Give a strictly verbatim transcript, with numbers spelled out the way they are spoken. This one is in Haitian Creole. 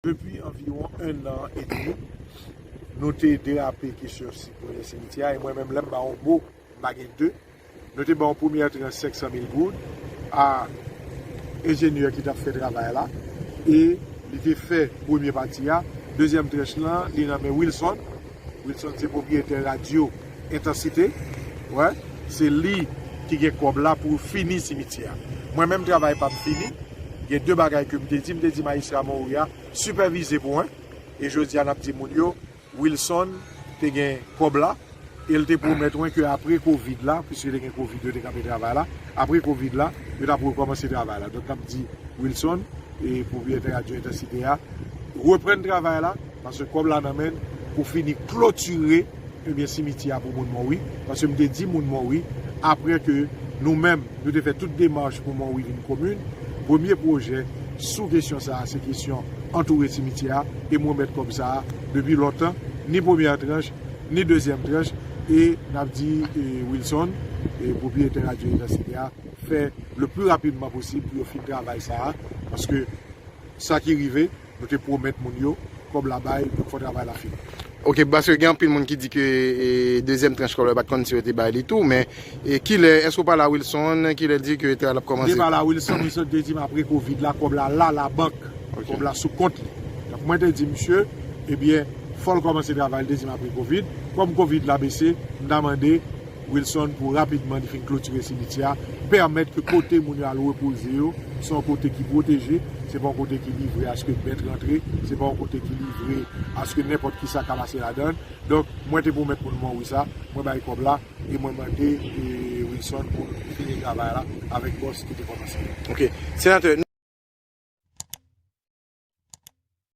Depi anviwon en an edmi, nou te derape kesyon si pwojè simityè a, e mwen menm, lè m ba yon mo, m pa gen de. Nou te ba yon premyè tranch senk san mil goud a enjenyè ki t ap fè travay la, e li te fè premye pati a. Dezyèm tranch lan, li nan men Wilson. Wilson se pwopriyetè radyo Entansite. Wè, se li ki gen kòb la pou fini simityè a. Mwen menm, travay pa m fini. Gen de bagay ke m te di, m te di majistra Monwi a, sipèvize pou mwen. E jodi a, n ap di moun yo, Wilson te gen kòb la, e l te pwomèt mwen ke apre kovid la, piske te gen kovid, yo te kanpe travay la, apre kovid la, yo t ap rekòmanse travay la. Donk, n ap di Wilson, e pwopriyetè radyo Entansite a, reprann travay la, paske kòb la nan men l pou fini klotire, ebyen, simityè a pou moun Monwi, paske m te di moun Monwi, apre ke nou menm, nou te fè tout demach pou Monwi vin komin, premye pwojè sou kesyon sa a, se kesyon antoure simityè a, e m remèt kòb sa a depi lontan, ni premyè tranch, ni dezyèm tranch, e n ap di, e, Wilson, e, pwopriyetè radyo Etansite a, fè le pli rapidman posib pou yo fin travay sa a, paske sa ki rive, nou te pwomèt moun yo, kòb la bay, donk fò travay la fini. Ok, paske gen anpil moun ki di ke, e, dezyèm tranch kòb la, yo pa t konn si yo te bay li tou, men, e, kilè, èske w pale a Wilson, kilè l di ke travay la ap kòmanse? M te pale a Wilson, Wilson te di m apre kovid la, kòb la la labank, ok, kòb la sou kont li. Donk mwen te di misye, ebyen, fò l kòmanse travay, li te di m apre kovid. Kòm kovid la bese, m ta mande Wilson pou rapidman li fin klotire simityè a, pèmèt ke kote moun yo al repoze yo, se yon kote ki pwoteje, se pa yon kote ki livre aske bèt rantre, se pa yon kote ki livre aske nenpòt kisa ka pase ladan l. Donk, mwen te pwomèt moun Monwi sa, mwen bay kòb la, e mwen mande, e, Wilson pou l fini travay la avèk bòs ki te kòmanse. Ok. Senatè,